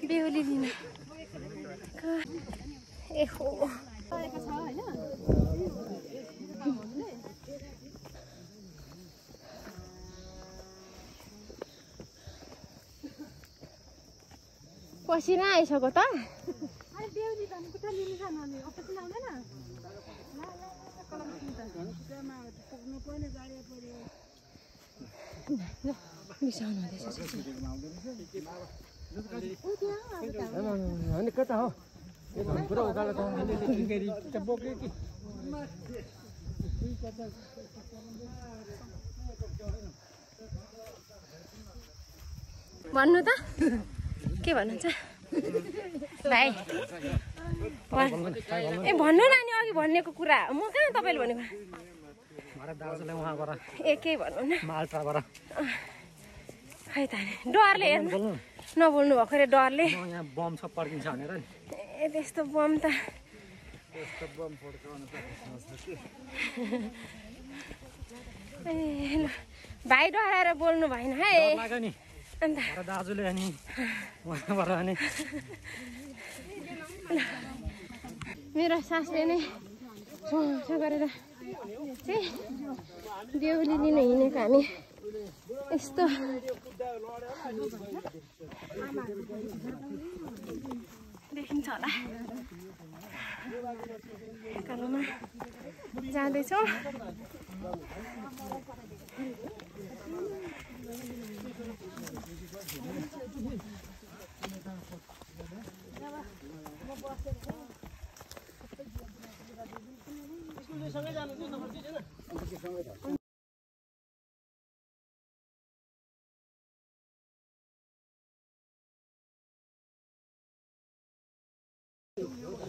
बेहुली दिन ए हो पसिना आइसक्यो त कता हो पुरा उकालो त बोके कि भन्नु त के भन्नुहुन्छ भाइ ए भन्नु न नि अघि भनेको कुरा म कहाँ तपाईँले भनेको ए के भन्नु न खै त डरले हेर्नु नबोल्नु भएको रे डरले बम छ पड्किन्छ भनेर नि ए त्यस्तो बम त ए ल भाइ डराएर बोल्नु भएन है अन्त दाजुले अनि उहाँबाट अनि मेरो सासले नै सो गरेर चाहिँ बेहुली दिन हिँडेको हामी यस्तो देखिन्छ होला कालोमा जाँदैछौँ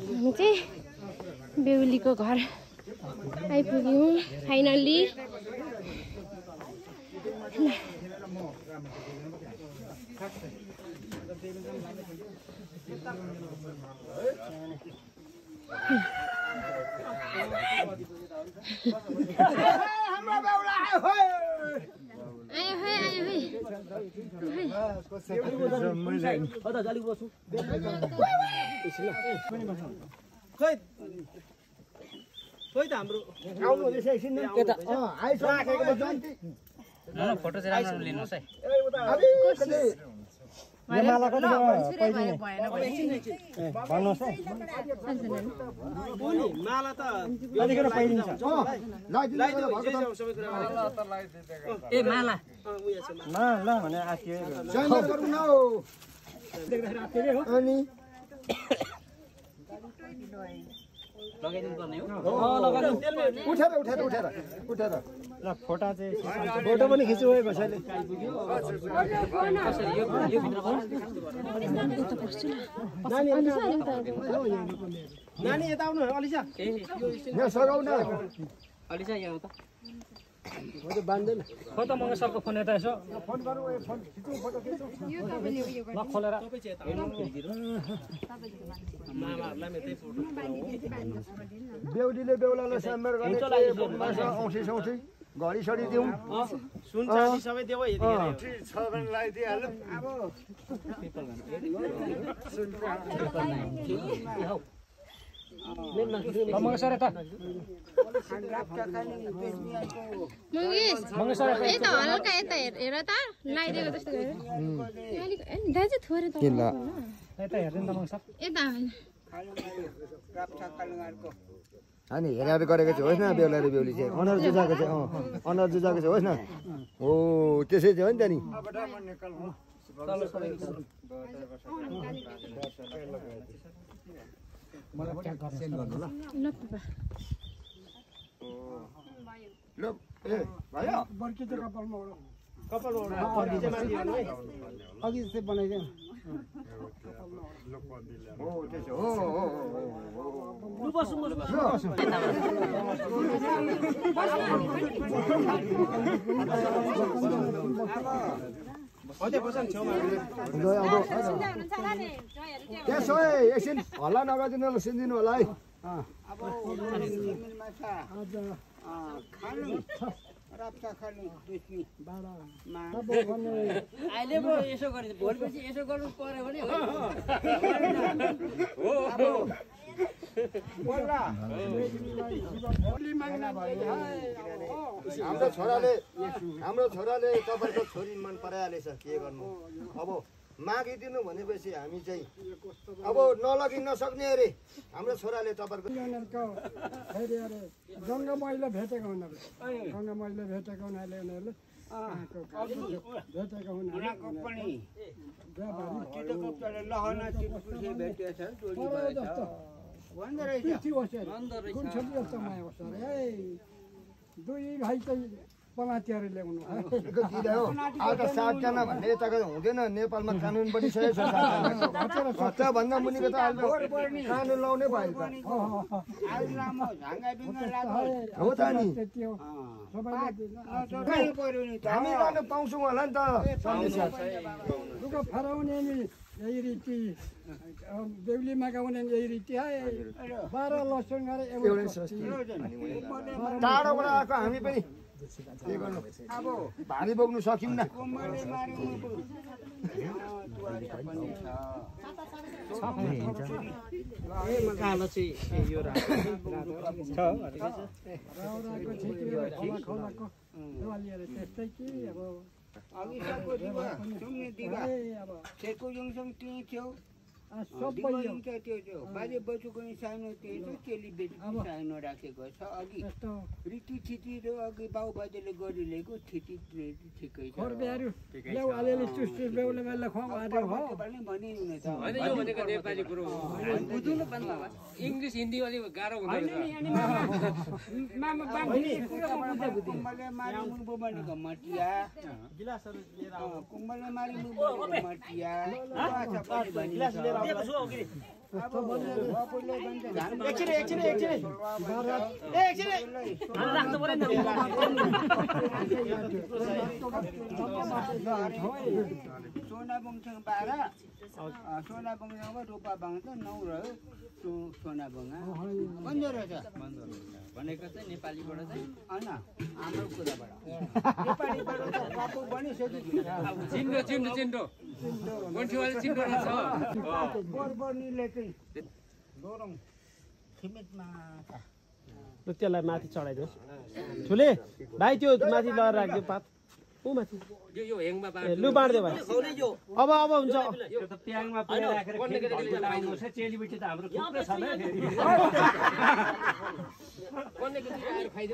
हामी चाहिँ बेहुलीको घर आइपुग्यौँ फाइनल्ली फोटो चाहिँ राम्रो लिनुहोस् है भन्नुहोस् है माला त ए माला ल भने आथ्यो अनि लगाइदिनु पर्ने हो उठेर ल फोटो चाहिँ फोटो पनि खिच्नु है कसैले नानी यता आउनु अलिसा यहाँ सघाउ न अलिसा यहाँ त बान्दैन फोटो मगा सरको फोन यता यसो फोन गरौँ फोन खिचौँ फोटो खिचौँ ल खोलेर बेहुलीले बेहुलालाई साम्बर गर्ने औँठी सौठी घडी सडी दिउँ सुन चाँदी सबै देऊ है छ भने लगाइदिइहालौँ मगा सर यता मगा सर यता हल्का यता हेर त लगाइदिएको जस्तो गरेर दाजु थोरै त यता हेर्दैन त मगा सर यता अनि हेरेर गरेको चाहिँ होस् न बेहुला र बेहुली चाहिँ अनुहार जुझाएको चाहिँ अनुहार जुझाएको चाहिँ होस् न हो त्यसै चाहिँ हो नि त नि ल ए भयो बर्की चाहिँ कपालमा अघि जस्तै बनाइदियो हो त्यसो हो त्यसो एकछिन हल्ला नगरिदिनु होला सुनिदिनु होला है राप्सा खाने दुस्मी बाडा मा अब भन्ने अहिले पो यसो गरिन्छ भोलिपछि यसो गर्नु पर्यो भने बोल्ला भोलि माग्न भयो हाम्रो छोराले तपाईँको छोरी मन पराइहालेछ के गर्नु अब मागिदिनु भनेपछि हामी चाहिँ अब नलगि नसक्ने अरे हाम्रो छोराले तपाईँको उनीहरूको फेरि अरे गङ्गा मैला भेटेको उनीहरूले गङ्गा मैला भेटेको हुनाले उनीहरूले भेटेको हुनाले पनि त्यो कप्ताले लहना चिप्से भेटेछ जोडी भएछ भन्दो रहेछ कुन छोरी जस्तो माया गर्छ अरे दुई भाइ चाहिँ पलातीहरू ल्याउनु आज 7 जना भन्ने यताको हुँदैन नेपालमा कानुन पनि सही छ भन्दा मुनिको त अहिले कानुन लाउने भयो त आज लामो झाङ्गा बिङ्गा लाग्यो हो त नि त्यो हामी लानु पाउँछौँ होला नि त दुःख फराउने नि यही रीति बेहुलीमा गाउने यही रीति है 12 लसुन गरेर टाढोबाट आएको हामी पनि के गर्नु अब भारी बोक्नु सकिन्न कालो चाहिँ यो त्यस्तै कि अब अघि सबको दिवा सुम्ने दिवा छेको जुङसँग त्यही थियो सबै त्यो बाजे बचुको नि सानो त्यही छ चेली बेटीको सानो राखेको छ अघि रीति थिति र अघि बाउ बाजेले गरिरहेको थिति ठिकै छ ल्याउ अलिअलि चुस्टु बेहुले बेला खुवाउ आएको हो पनि भनिनु न त होइन यो भनेको नेपाली कुरो हो बुझ्नु पनि इङ्ग्लिस हिन्दी अलिक गाह्रो हुँदो रहेछ कुम्बले मारी मुबो भनेको मटिया गिलासहरु लिएर कुम्बले मारी मुबो मटिया सोना बङसँग 12 सोना बङसँग रूपा बङ त 9 रह्यो सोना बङा बन्द रहेछ भनेको चाहिँ नेपालीबाट चाहिँ हैन हाम्रो कुराबाट नेपालीबाट त बाबु बनिसक्यो चिन्डो गोन्ठीवाले चिन्डो रहेछ बर्बरनीले चाहिँ दोरङ छिमेकमा त्यसलाई माथि चढाइदियोस् ठुले भाइ त्यो माथि लगेर राखिदियो पात ऊ माथि यो हेङमा लु बाँड्दियो भाइ अब हुन्छ यो त प्याङमा पुरा राखेर लाउनुहोस् है चेलीबेटी त हाम्रो थुप्रै छ नि फेरि